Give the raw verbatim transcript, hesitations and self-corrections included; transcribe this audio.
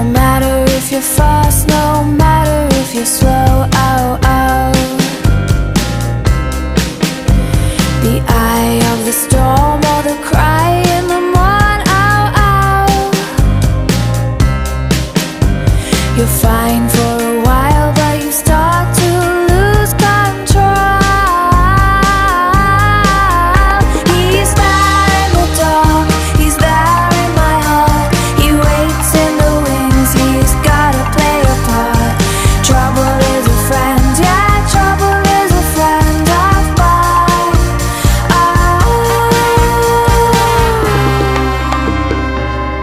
No matter if you're fast, no matter if you're slow, I